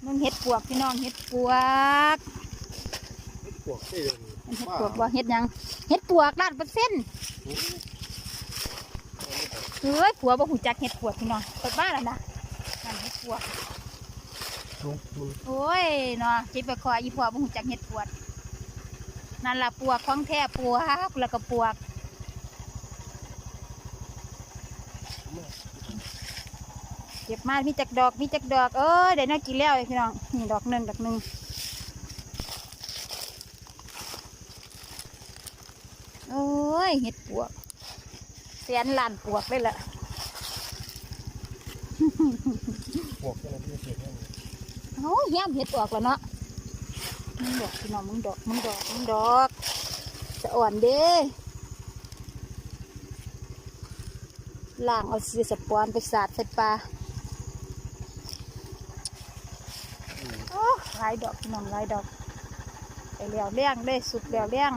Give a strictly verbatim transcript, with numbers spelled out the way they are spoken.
มึงเห็ดปวกพี่น้อง เห็ดปวก ปวกได้เลย เห็ดปวกบ่ เห็ดหยัง เห็ดปวกล้านเปอร์เซ็นต์ เฮ้ย ผัวบ่ฮู้จักเห็ดปวกพี่น้อง ไปบ้านแล้วนะ นั่นเห็ดปวก ลุกลุก โอ้ยเนาะ เจ็บไปคออีผัวบ่ฮู้จักเห็ดปวก นั่นล่ะปวกของแท้ ปวกแล้วก็ปวก เก็บมามีจักดอก มีจักดอก เอ้ย ได้แนวกินแล้วพี่น้อง นี่ดอกหนึ่ง ดอกหนึ่ง โอ้ย เห็ดปวก แสนล้านปวกเลยล่ะ ปวกก็เลยไม่เสียงนั่น เอ้า แฮมเห็ดออกแล้วเนาะ มึงดอกพี่น้อง มึงดอก มึงดอก มึงดอก สะอ่อนเด้ ล้างเอาสีสปอนไปสาดใส่ปลา โอ้ หลายดอกพี่น้อง หลายดอก ไปแล้วแล้งเลย สุกแล้วแล้ง